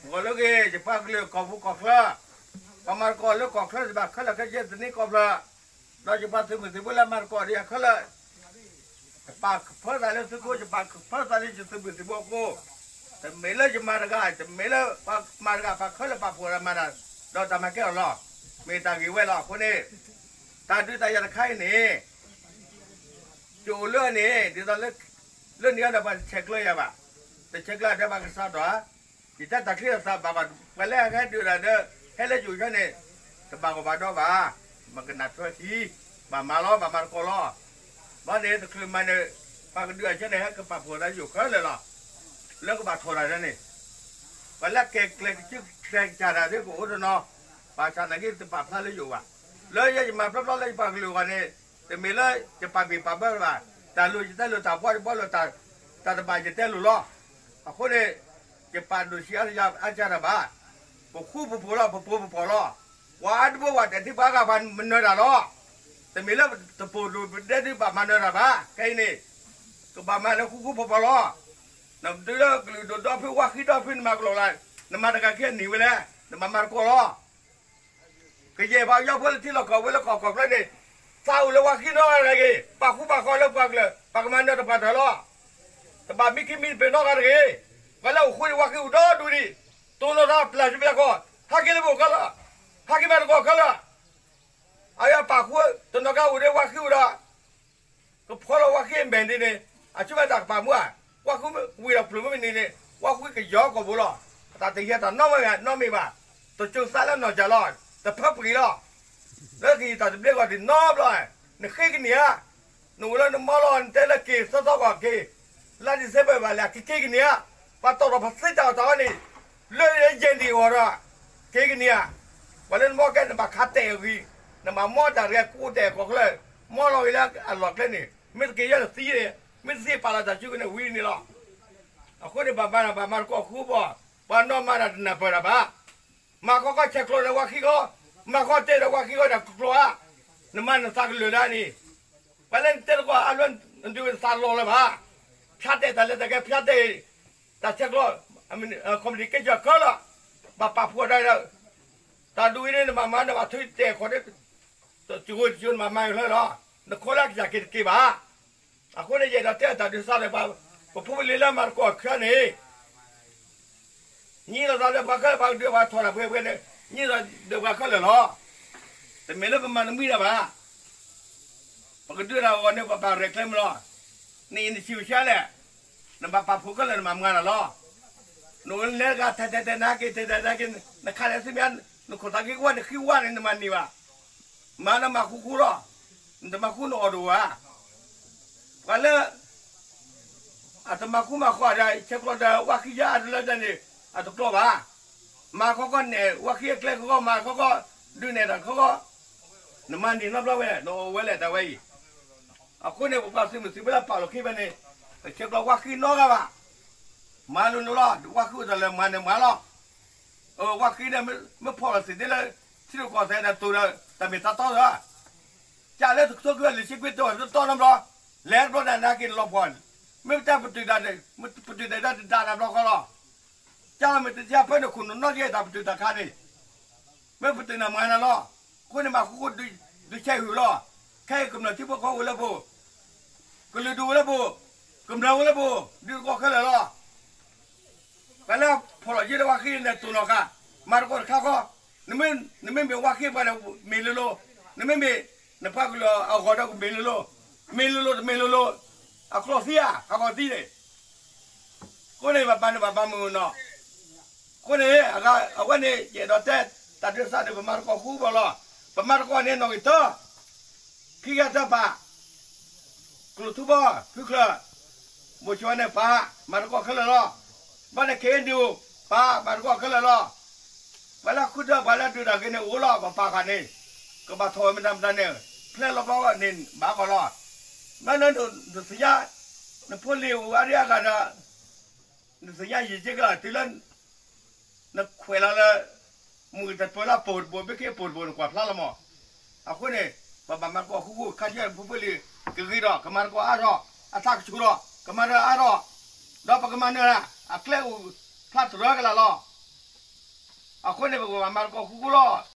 ဂီၤလၢအဂ့ၤ ယပှၤကလုာ်ကီၢ်ပူၤကီၢ်ချၢ, ပှၤမၤသကိးလၢကီၢ်ချၢတဖၣ်ခဲလၢာ်ခဲဆ့ သန့ၤကီၢ်ဖျၢၣ်, ဒီးယပှၤသုးမုၢ်သံၣ်ဘိလၢမၤသကိးဒီးယၤခဲလၢာ်, ယပာ်ကဖၢသးလၢသုးခိၣ်, ယပာ်ကဖၢသးလၢယသုးမုၢ်သံၣ်ဘိအဃိ, တမ့ၢ်လၢယမၤတဂၤ, တမ့ၢ်လၢပှၤမၤတဂၤ ပှၤခဲလၢာ်ပာ်ဖှိၣ်တၢ်မၤတၢ်, ဒီးတၢ်မၤကဲအီၤလီၤ. မ့ၢ်တၢ်ဂ့ၢ်ဝဲလီၤ. အဃိန့ၣ် တၢ်ဒုးတၢ်ယၤတခါအံၤန့ၣ် ယအိၣ်လၢန့ၣ် ဒ်သိးလၢ လၢန့ၣ်အံၤဒီးပှၤတဆဲးကျၢယၤဘၣ်, တဆဲးကျၢဒီးပှၤကစးထီၣ်ဧါ, ယတဲတၢ်ချံတၢ်သၣ်ဘၣ်ဘၣ်, ပှၤလၢအဟဲဒုးတၢ်ဒီး ဟဲလၢယအိၣ်ယဲန့ၣ် တဘၣ်ဂီၢ်ဘၣ်ဒီဘၣ်, မၤကနၣ်ထွဲထံ, ဘၣ်မၤလီၤ ဘၣ်မၤသကိးလီၤ. ဘၣ်န့ၣ်တချုးမၤန့ၣ် ပှၤကဒုးအဆၢန့ၣ် ဟဲကပာ်ဖှိၣ်သးယိာ်ခဲလၢာ်လီၤ. လၢကဘၣ်ထီၣ်တၢ်ဒ်န့ၣ် ပှၤလၢကဲကျဲၤကစုကျဲၤကစၢ်တၢ်သ့ၣ်ကအိၣ်တနီၤ, ဘၣ်ဆၣ်သနာ်က့တပာ်ဖျါလၢယအိၣ်ဘၣ်. လၢယဲယမၤဖျီဖျီလၢယပှၤကလုာ်အဂီၢ်န့ၣ် တမ့ၢ်လၢယပာ်ဘံၣ်ပာ်ဘၢဘၣ်, တၢ်လိၤယတဲလိၤ, တၢ်ဘှီယဘှီလိၤ, တၢ်တဘၣ်ယတဲလိၤလီၤ. အဃိန့ၣ် ယပာ်ဒိၣ်ဆံးအါယၤအါစှၤတၢ်ဘၣ်, ပဃူပဖိးလီၤ, ပပိာ်ပပီၢ်လီၤ. ပှၤအါတဘိဝဲတထံၣ်ပှၤဂၤပှၤမၤနၢၤတၢ်လီၤ. တမ့ၢ်လၢတပိာ်ဒိၣ်ပဒဲဒုးဘၣ်မၤနၢၤတၢ်ဘၣ်. ခဲအံၤန့ၣ် ကဘၣ်မၤလၢဃူဃူဖိးဖိးလီၤ. နတုၤလၢကလုာ်ဒိၣ်ဒီဖု ဝါဃံဒီဖု နမၤကလိာ်လၢ နမၤတဂၤခံအနံၣ်ဝဲလဲၣ်, နမၤမၤသကိးလီၤ. ကယဲၢ်ပှၤကညီဖိလၢထံလီၢ်ကီၢ်ဝဲလၢကီၢ်ကီၢ်ချၢန့ၣ် သးအိၣ်လၢဝါဃံနီတဂၤတဂ့ၤ, ပာ်ဃူပာ်ဖိးလၢပှၤကလုာ်, ပှၤကမၤနၢၤတပှၤတၢၢ်လီၤ. တဘၣ်မံခံမံတပ့ၤနီတဂၤတဂ့ၤ. ပှၤလၢအိၣ်ဃူန့ၣ် ဝါဃံအိၣ်ဒီဒူၣ်ဒံး, တိၢ်နီၣ်ထီၣ်ပျၢ်စုပျၢ်ခီၣ်, ဟဲက့ၤလၢပအိၣ်ခဲလၢာ်, ဟဲက့ၤမၤသကိးခဲလၢာ်. အဝဲပာ်ဃူတနီၤကအိၣ်ဒီးဝါဃံအိၣ်ဒီး ကဖီလီၤဝါဃံအမဲာ်ဒ်န့ၣ်, အဆၢဖဲတၢ်ကပာ်မူဧါ, ဝါဃံဝံၤဒီးပျၢၤမ့ၢ်န့ၣ်န့ၣ် ဝါဃံကယီၤကီၢ်ပူၤလီၤ. တၢ်တဟံးတၢ်နီတမံၤဘၣ်, တစိၤသးလၢနီၢ်ကၢ်လီၤ, တဖၢပှံၤလီၤ. လၢကယံာ်တၢ်တဘျ့ဂီၢ်ဒံးနီတဘျီ, နဃ့ကန့ၢ်ဧါ, နအိၣ်လၢနမီလီၤ နတဲလၢက့ၤသီသီဂီၢ်က့ၤ, လါဒံၣ်စ့ဘၢၣ်ဘၣ်လဲၣ် ကက့ၤကန့ၢ်ဧါ, ပှၤတီၣ်ထီၣ်ပသ့တၢ်အီၣ်တၢ်အီန့ၣ် လၢယဲၢ်ဒံးအဂီၢ်ဒီး က့ၤကန့ၢ်ဧါ. ပှၤလၢနမီကဲ နဘၣ်ခးတဲာ်အဂံၢ်, နဘၣ်မီတၢ်တဂဲၤကိးတဲာ်ကီၢ်ချၢ, မီလီၤဂ့ၤလၢအလီၢ်ကျဲန့ၣ် မ့ၢ်တက့ၤယဲၢ်နသံန့ၣ်, မ့ၢ်တသံပာ်လီၤတၢ်စုကဝဲၤန့ၣ်ဝံၤန့ၣ်လီၤ. အဃိန့ၣ် ဘၣ်မၤတၢ်ဘၣ်မၤသကိးဃူဘီ, ပှၤနီၢ်မၤတၢ်တနၢ်ပၢၢ်တၢ်ဘၣ်. မၤခီခီဆဲးကျိးဒီးဝါဃံဃီ, မၤခီတဲဒီးဝါဃံဃီဒီးကျိးဧါ, နမၤနသးကလၢာ်ဒၣ်န့ၣ်, ပှၤလၢနတဲသကိးအါဘျီ နဒုးသးလီၤလၢၤဘၣ်. ဖျါတဲာ်တၢ်လၢတၢ်ကဲ ဖျါတဲာ် တၢ်ဆဲးကျိး committee ကဲစၢၢ်ကၢလီၤ, ဘၣ်ပာ်ဖှိၣ်ဒၣ်ဒီး တၢ်ဒ်အံၤန့ၣ် နဘၣ်မၤ နဘၣ်ထုးတဲာ်ခီၣ်န့ၣ် တစိၤတစိၤ နဘၣ်မၤအီၤလီၤ, နခိးလၢကစၢ်က့ၤတက့ၤဘၣ်. အဃိန့ၣ် ယအဲၣ်ဒိးတဲတၢ်ဒုးစၢ်လၢ ပဖိပလံၤလၢမၤသကိးခဲန့ၣ် ညံလိာ်သးလၢပှၤခဲလၢာ် ပှၤကဒုးပှၤထီၣ်တၢ်ပှဲၤပှဲၤန့ၣ် ညံလိာ်သးဒီးပှၤခဲလၢာ်လီၤ. တမ့ၢ်လၢပမၤတမံၤတၢ်ဘၣ်. ပကဒုးတၢ်အဂီၢ်န့ၣ် ပဘၣ်ရဲၣ်ကျဲၤမုာ်လီၤ. နအံၤနဆံးအိၣ်ဆံးလဲၣ်, နဘၣ်ပာ်ဖှိၣ်ခဲလၢာ် နဘၣ်မၤတၢ်လီၤ. နအိၣ်လဲၤတဂၤထဲထဲထဲနာ်က့ ထဲထဲနာ်က့ နခးလဲၤဆူမဲာ်ညါ နခိၣ်သးက့ၤကဝီၤ နဃံဝါန့ၣ် နမၤန့ၢ်ဘၣ်. မၤလၢမၤဃူဃူလီၤ. နတမၤဃူနအီၣ်တအိၣ်ဘၣ်. ပှၤလၢ အတမၤဃူမၤဃူဒီး ဆဲးကျိးဒီးဝါဃံယါအတလၢတၢ်န့ၣ် အတကျိးဘၣ်. မၤခီခီနဲၣ် ဝါဃံအကျဲခီခီ မၤခီခီ ဒုးနဲၣ်တၢ်ခီခီ နမၤန့ၢ်နီတဘျီဝဲ နအီၣ်ဝဲလဲၣ်တၢ်ဝဲအံၤ. အဃိန့ၣ် ပပှၤသုးမုၢ်သံၣ်ဘိလၢပာ်လီၤခံဖဲန့ၣ် ပဆဲးကျိးဝါဃံနီတဂၤဘၣ်. မၤလိာ်န့ၣ်လီၤ. ဝါဃံအိၣ်တၢ်လၢမၤန့ၣ်မၤလီၤ. ဝါဃံန့ၣ် မ့ၢ်ဖီၣ်လီၤသ့ၣ်သ့လၢ ထံရူၢ်ကီၢ်သဲးန့ၣ် တိၢ်ဒီး တၢ်မ့ၢ်တၢ်တီဒီး ကၢ်လၢတကထိခွံကယၤလွံၢ်ဆံခွံ တအိၣ်တတီနီတဘျီ, လဲၤတဘျီန့ၣ် နာ်က့လီၤပှီၢ်, မ့ၢ်ပတၢ်ပတုာ်တၢ်န့ၣ် ပတုာ်တၢ်ဒၣ်တဒါတဘျီဃီလီၤ. ကၢ်လီၤမ့ၢ်တဆါဖဲန့ၣ် ခိၣ်နူာ်နီၣ်က့တၢ်ပတုာ်တၢ်ခါန့ၣ်, မ့ၢ်ပတုာ်န့ၣ်မၤနၤလီၤ. အဃိန့ၣ် မၤဃူဃူဒုးဆဲးဟုၣ်လီၤ. ခဲအံၤကမျၢၢ်ထံဖိကီၢ်ဖိအိၣ်လၢပအိၣ်, ကလုာ်ဒူၣ်အိၣ်လၢပအိၣ်, ကမျၢၢ်အိၣ်လၢပအိၣ်, ဒုးသကိးခဲလၢာ်လီၤ. ပှၤလၢဖီၣ်လီၤယ့ဒီးဝါဃံန့ၣ် တိၢ်နီၣ်ဃာ်, မၤသကိးတခါဃီ, နမ့မ့ၢ်ဝါဃံပှၤန့ၣ် မ့ၢ်လိၤလိၤ, နမ့မ့ၢ် နပှၤကလုာ်အဂီၢ်ဒီးကမ့ၢ်လိၤလိၤ, မ့ၢ်လိၤလိၤတမ့ၢ်လိၤလိၤ, အကျိၣ်သံဧါ ဟးဂီၤသံန့ၣ်, အဃိန့ၣ် ပဘၣ်န့ၣ်ဘၣ်မၤမုာ်နီၤ. အဃိန့ၣ် အဝဲန့ၣ် ယအဲၣ်ဒိးတဲ တၢ်ဒုးစၢ်န့ၣ် ပမၤသကိးဃူဘီလီၤ. ပမၤသကိးန့ၣ်နီၣ်ဂံၢ်တၢ ခံဂၤတၢ်ပာ် ကျိၣ်ထူဘီ ဖုချၢၣ် မိၤဆိန့ၣ်ပာ် မၤသကိးခဲလၢာ်လီၤ. ဘၣ်န့ၣ် ခ့ၣ်အဲၣ်ယူၣ် ပာ် မၤသကိးခဲလၢာ်လီၤ. ပှၤလၢဃုထၢ ပှၤလၢဒုးတၢ်ဂ့ၤန့ၣ် အိၣ်လီၤ ပပာ်ဃာ်န့ၣ် ကဘၣ်ထီၣ်ဝဲမတၤမတၤန့ၣ် ဖျဲလီၤဘျီန့ၣ် ဘၣ်ကီးလီၤ. ဘၣ်န့ၣ် နသ့ၣ်ညါ နဖိလံၤအိၣ်အါဒံအါဂၤဒီး နသ့ၣ်ညါယံာ်က့ကလီၤ တုၤလၢ နခွဲးလီၤလၢ မုၢ်တပၢၤလၢပိာ်တဘိ ဘ့ၣ်က့ပိာ်တဘိ နကွၢ်ဖျါလီၤမး. အဃိန့ၣ် ပဘၣ်မၤသကိးဃူဃူ ခါဆူညါဖိဖိလံၤ ကဂ့ၤထီၣ် ကမၤသကိးအါထီၣ် အတၢ်ကဆူၣ်ထီၣ် ကမၤတၢ်အါထီၣ် ဒီးပကမၤနၢၤတၢ် အကျဲအိၣ်ဖျါတရၢကလာ်လီၤ. အဃိန့ၣ် ပကဘၣ်မၤသကိးဃူဃူလီၤ.